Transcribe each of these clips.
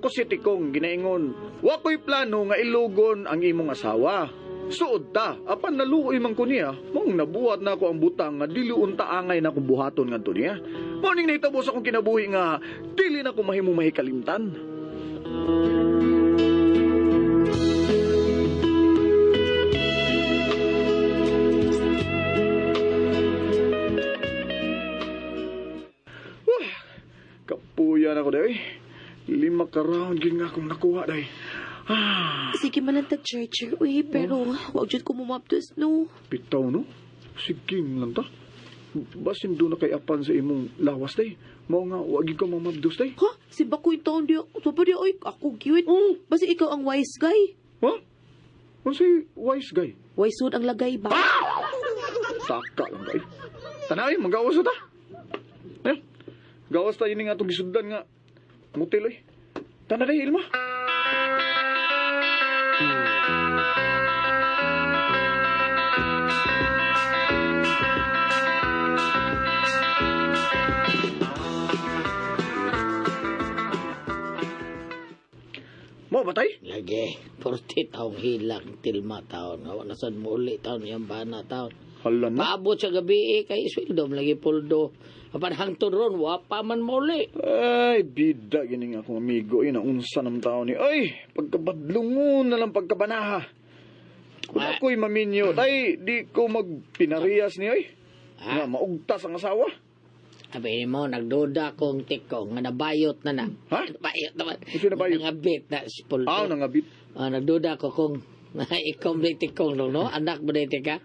ko si Tikong ginaingon, wa ko'y plano nga ilugon ang imong asawa. Suod ta, apan naluoy man ko niya, maong nabuhat na ako ang butang nga dili unta angay na akong buhaton ngadto niya. Mao ning nahitabo sa akong kinabuhi nga dili na ko mahimong mahikalimtan. Wah, kapuya na ko day. 5 ka round gyud nga akong nakuha day. Ah. Sige man lang tag-charger, uy, pero wag jud ko mumapdos, no? Bitaw, no? Sige lang ta. Basin doon na kay apan sa imong lawas, day. Mao nga, wag gyud ka mamabdos, day. Ha? Simba ko yung taon di ako. Sopa di, oy, ako gyud. Oh. Basta ikaw ang wise guy. Ha? Unsay wise guy? Wise ang lagay ba? Ah! Taka lang, day. Tanay, magawas na ta. Eh, gawas tayo ni nga itong gisudan nga. Mutil, oy. Tanay, Ilma. Mo ba tay? Lagi, 40 taong hilang tilma taon. Awa na sad mo uli taon, iyang bana taon. Hala na. Paabot sa gabi eh, kay sweldo lagi puldo. Apan hangtod ron, wa pa man mo uli. Ay, bida gining akong amigo. Yun, naunsa ng tao ni. Ay, pagkabadlungon na lang pagkabanaha. Kung ako'y maminyo, tay, di ko magpinariyas ni, ay. Ah. Nga, maugtas ang asawa. Sabi mo, nagduda kong tikong nga nabayot na na. Ha? Nabayot naman. Kasi nabayot? Nangabit na si Puldo. Ah, nangabit. Ah, nagduda ko kung ikaw ba tikong no, no? Anak ba na ka?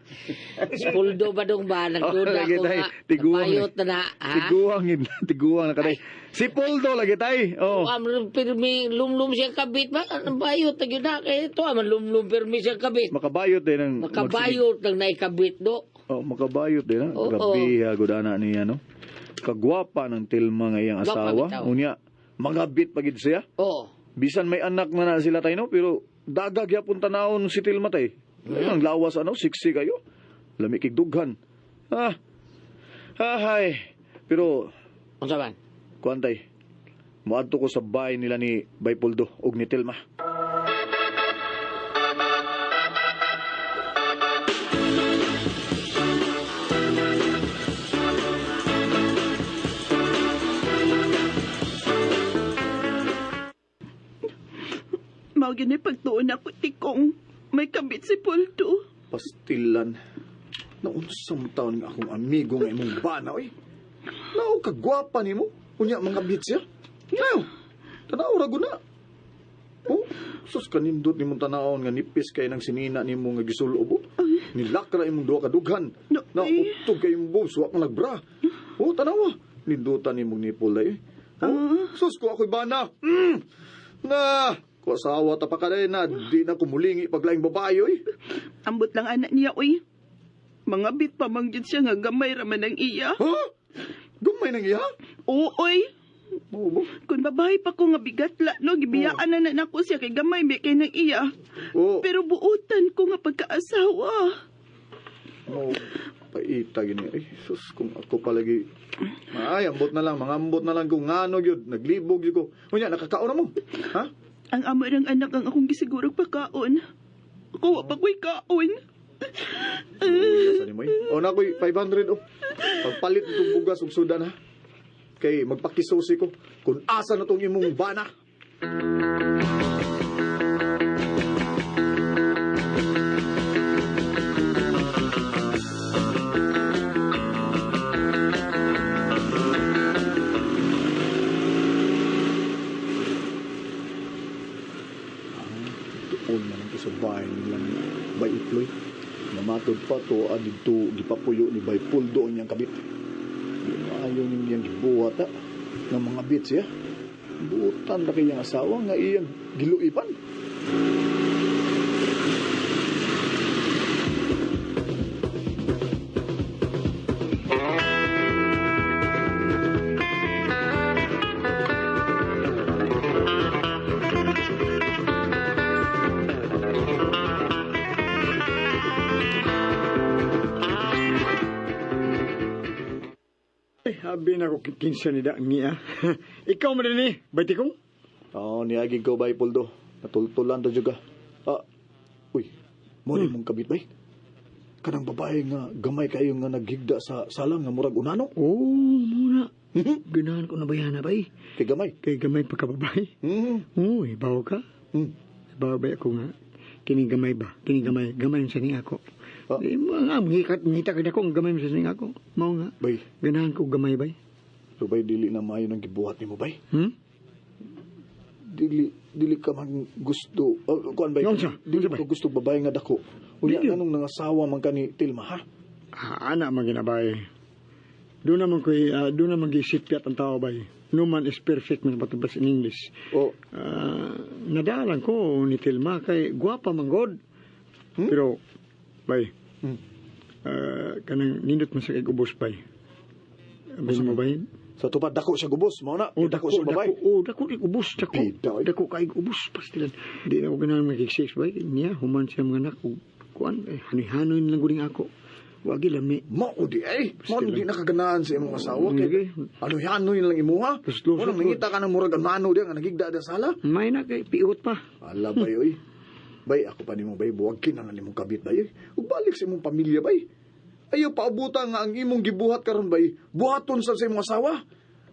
Si Puldo ba dong ba? Nagduda Oh, lagi ko tay. nga. Tiguang Nabayot na na. Ha? Tiguang, yun. Tiguang na katay. Si Poldo lagi tay. Oh. Am pirmi lumlum siya kabit ba? Nabayot na gyud na kay ito man lumlum pirmi siya kabit. Makabayot din ang Makabayot lang naikabit do. Oh, makabayot din ha. Oo. Grabe ha, gudana niya no. Kagwapa ng tilma nga iyang Gwapa asawa. bitaw. Unya, magabit pagid siya. Oh. Bisan may anak na na sila tayo no, pero dagag yapon tanawon si Tilma tay. Ang lawas ano, siksi kayo. Lami kig dughan. Ah. Ahay. Pero Unsa man? kuan tay. Moadto ko sa bahay nila ni Bay Poldo og ni Tilma. Mao gyud ni pagtuon ako tikong. May kabit si Puldo. Pastilan. Naunsang taon nga akong amigo nga imong bana, oy. Nao, kagwapa nimo. Unya, mga bit siya. Ngayo, tanaw ra guna. Oh, sus kanindot nimong tanawon nga nipis kay nang sinina nimo nga gisulob. Oh. Nilakra imong duha ka dughan. No, Na eh. utog kay imong boobs, wa kang nagbra. Oh, tanawa. Nindutan nimong nipple day. Oh, sus ko ako'y bana. Na, ko asawa ta pa ka day na di na kumulingi paglaing babae oy. Ambot lang anak niya, oy. Mga bit pa man gyud siya nga gamay ra man ang iya. Ha? Gamay nang iya? Oo, oy. Oo ba? Kung babae pa ko nga bigat la, no, gibiyaan na na nako siya kay gamay may kay nang iya. Oo. Pero buutan ko nga pagkaasawa. Oh, paita gini. Ay, sus, kung ako palagi. Ay, ambot na lang, mga ambot na lang kung ngano gyud, naglibog gyud ko. Unya, nakakaon na mo. Ha? Ang amo ng anak ang akong gisigurog pagkaon. Ako wa pa ko'y kaon. Uy, sa nimo eh. O na ko'y 500 oh. Pagpalit itong bugas ug sudan ha. Kay magpakisusi ko kung asa na tong imong bana. Doon na lang ko sa bahay nila ni Bay Iploy. Namatod pa to, dito gipapuyo ni Bay Puldo ang iyang kabit. Di maayo niyang iyang gibuhat ha, ng mga bit siya. Buutan na kayang asawa nga iyang giluipan. Ay, abi na ko kinsa ni da niya. Ikaw man din eh, bayti kong? Oo, niagi ko bay Poldo. Natultulan ta juga. Ah, uy, mo ni mong kabit bay. Kanang babae nga gamay kayo nga naghigda sa sala nga murag unano. Oh, muna. Ganahan ko na ba yan, bay? Kay gamay. Kay gamay pagkababay. Hmm. Uy, bawo ka. Hmm. Bawo ba ako nga? Kining gamay ba? Kining gamay. Gamay sa ning ako. Ah. Eh, mga ngita ka ako, ang gamay sa ning ako. Mao nga. Bay, Ganahan ko gamay bay. so bay dili na maayo nang gibuhat nimo bay. Hmm? Dili ka man gusto. Kuan bay. Yung sa? Dili Unsa, bay? ka gusto babae nga dako. Unya Dili. nganong nangasawa man ka ni Tilma ha? Ah, ana man ginabay. Doon naman ko'y, doon naman gisipyat ang tao bay. No man is perfect man patubas in English. O Ah, nadalan ko ni Tilma kay gwapa man god. Hmm? Pero bay, Hmm. Kanang nindot man sa kay ubos bay. Abi mo bay? Sa tupad dako siya gubos mao na. Oh, dako siya babae. Dako, oh, dako kay ubos, dako. Bida, oy. Dako kay ubos pastilan. Di na ko ganahan makig-sex bay. Niya human siya mga anak og kuan eh, hanoy-hanoy na lang guling ako. Wagi lami. Mao di ay. Mao Pastilan. di nakaganaan sa imong asawa kay Lagi. Ano-hanoy lang imuha. Luslos, Mo nang nangita ka ng murag ano diya nga nagigda diya sala. May na kay piot pa. Ala bay oy. Bay ako pa nimo bay buwag na nimong kabit bay. Ug balik sa imong pamilya bay. Ayaw paabutan nga ang imong gibuhat karon bay. Buhaton sa imong asawa.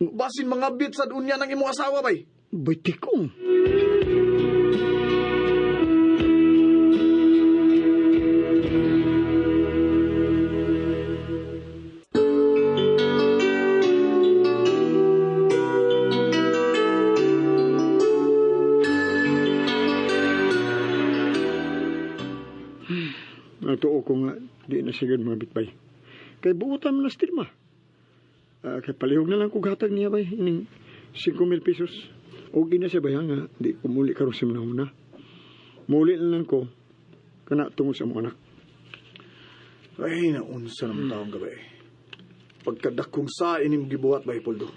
Basin mga bit sa unya ng imong asawa bay. Bay tikong. Natuo ko nga, di na sigod mga bitbay. Kay buotan mo na stirma. Kay palihog na lang kog hatag niya bay, ining 5,000 pesos. Okay na siya bay, ha, nga, di ko muli karon sa una. Muli na lang ko, kana tungod sa mga anak. Ay, naunsa naman taong gabi. Pagkadakong sa ining gibuhat bay Poldo.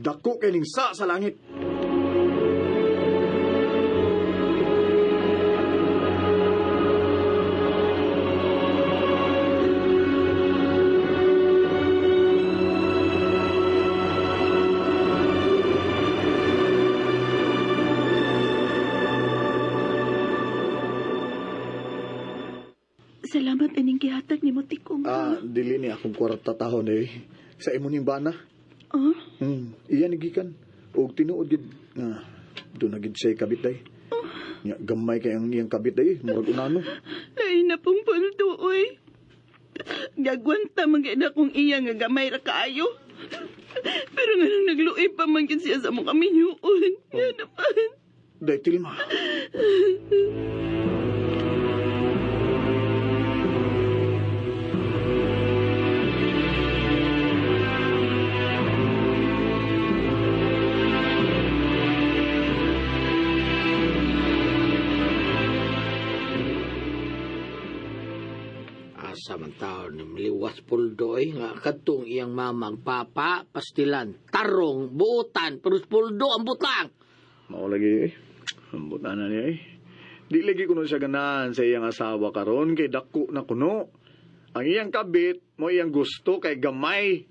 Dako kay ning sa langit. Salamat ining gihatag nimo Tikong. Ah, dili ni akong kwarta tahon eh. Sa imo ning bana. Ah? Iya ni gikan. Og tinuod gid nga do na gid siya kabit day. Nya gamay kay ang iyang kabit day, murag unano. Lain na pong Poldo, oy. Gagwanta man gid akong iya nga gamay ra kaayo. Pero nga nang nagluoy pa man gid siya sa mong kaminyuon. Nga naman. Day Tilma. Asa man taon ni Liwas Puldo nga kadtong iyang mama ang papa pastilan tarong buotan pero Puldo ang butang. Mao lagi eh. Ang butana niya eh. Di lagi kuno siya ganahan sa iyang asawa karon kay dako na kuno. Ang iyang kabit mo iyang gusto kay gamay.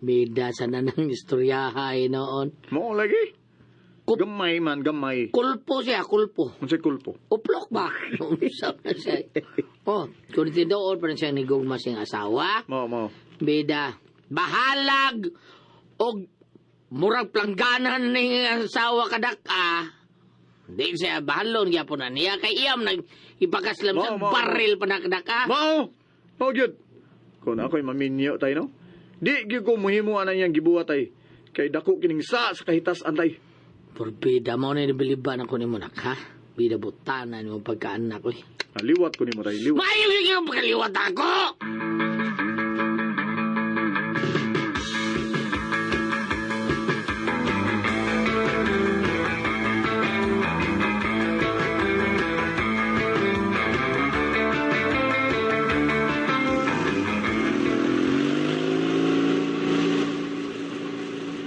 Bida sa nanang istoryaha noon. Mao lagi. Gamay man, gamay. Kulpo siya, kulpo. Unsay kulpo? Uplok ba? Usap na siya. Oh, kung tinuod pa rin siya ni Gugma siyang asawa, Mao, mao. bida, bahalag og murag plangganan ni asawa kadak-a. Di siya bahalon gyapon na niya kay iyam nag ipakaslam sa Mao, mao, baril pa na kadak-a. Mao! Mao gyud. Kung ako'y maminyo tayo, no? Di gyud ko muhimo ana iyang gibuhat ay. Kay dako kining sa kahitas antay. Porbida mo na nabiliban ako ni mo nak, ha? Bida butana ni mo pagkaanak ko. Liwat ko nimo tay, liwat. Maayo sige kang pagkaliwat ako!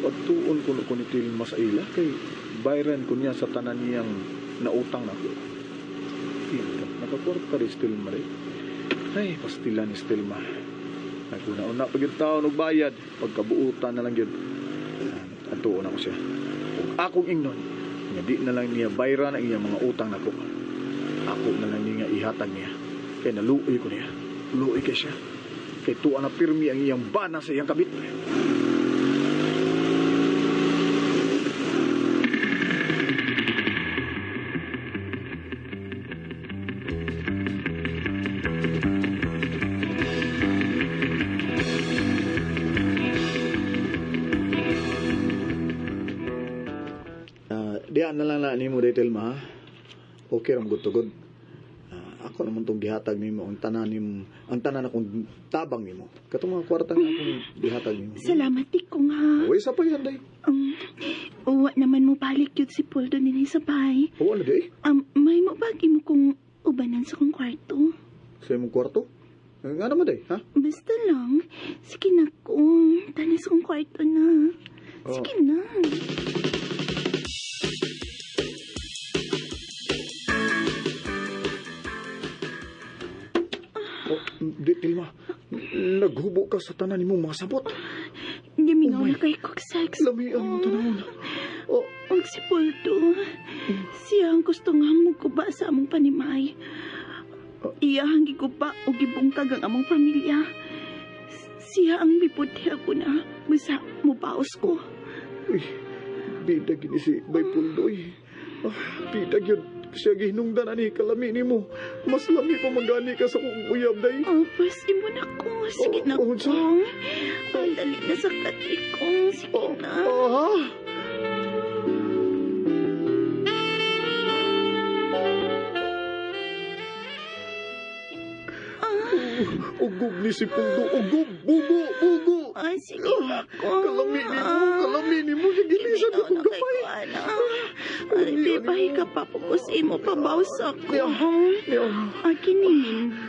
Pagtuon ko ko ni Tilma sa ila kay bayran ko niya sa tanan niyang nautang nako. Ika, nakakwarta rin si Tilma rin. Ay, pastila ni Tilma. Naguna-una pag yung taon og bayad, pagkabuutan na lang yun. Atuon ako siya. Ug akong ingnon, nga di na lang niya bayran ang iyang mga utang nako. Ako na lang niya ihatag niya. Kay naluoy ko niya. Luoy kay siya. Kay tuwa na pirmi ang iyang bana sa iyang kabit. Diyan na lang na nimo detail ma. Ha? Okay ra gud tugod. Ako naman tong gihatag nimo ang tanan nimo, ang tanan akong tabang nimo. Katong mga kwarta nga akong gihatag nimo. Salamat tikong ha. Uy, sa pa yan day. Uwa naman mo balik yun si Poldo din sa bahay. Oo, ano di? May mo bagi mo kung ubanan sa kong kwarto. Sa imong kwarto? Eh, nga naman day, ha? Basta lang, sige na kong, tanas kong kwarto na. Sige na. Oh, di, Tilma. Naghubo ka sa tanan nimong mga sabot. Hindi mingaw Oh my. na kay kog sex. Lami ang imong tanawon. Oh, Og si Poldo, siya ang gusto nga mo guba sa among panimay. Iya ang giguba o gibungkag ang among pamilya. Siya ang miputi ako na masa mubaos ko. Uy, bida gini si Bay Puldoy. Ah, bida gyud siya gihinungdan ani kalami nimo. Mas lami pa manggani ka sa kong uyab day. Oh, pas imo na ko. Sige na Oh, ko. unsa? Ang dali na sa katri ko. Sige Oh, na. oh, ha? Ugob ni si Puldo. Ugob, bugo, bugo. Ay, sige na ko. Kalami nimo, kalami nimo. Gigilisan Ikaw akong na kay gamay. ko, ana. Ay, di ba ka pa po sa imo pabaw sa ko. Niya. Akin ni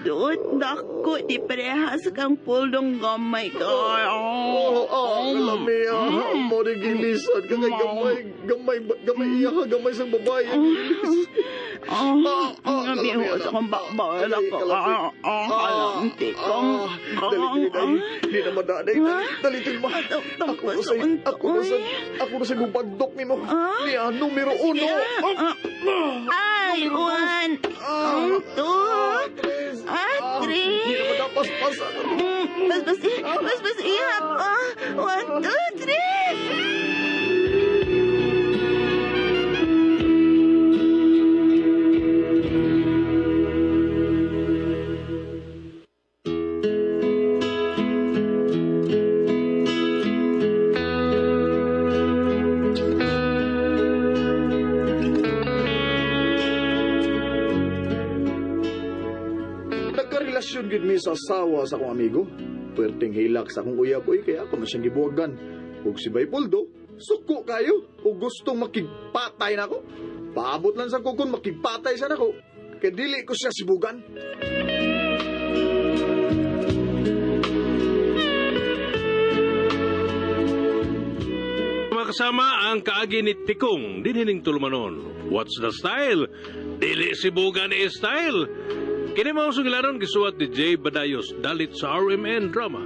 Nindot, dako, di pareha sa kang puldong gamay ka. Oh, oh, kalami ah. Mo ni gilisan ka kay gamay, gamay, gamay iya ka, gamay sa babae. Oh, Ah, ah, ang kalami, gabi ho sa kong bakbal ako. Dali, Ah, ah, kalamti kong. Dali, dali, dali. Di na madaday. Dali, dali, tilma. Tong Ako na sa, ako na sa, ako na sa gubagdok nimo. Ah? Niya, numero uno. Ah, Ay, one, ah, two, tres. ah, three. Di na madapas-pas. Bas, bas, bas, bas, iyak. Ah, one, two, three. Nagkarelasyon gid mi sa asawa sa akong amigo. Puwerteng hilak sa akong uyab oy kaya ako man siyang gibuwagan. Ug si Bay Poldo, suko kayo ug gustong makigpatay nako. Paabot lang sa kukon makigpatay sa nako. Kay dili ko siya sibugan. Mga kasama ang kaagi ni Tikong, dinhining tulumanon. What's the style? Dili sibugan ni style. Kini mao sugilanon gisuwat ni Jay Badayos dalit sa RMN Drama.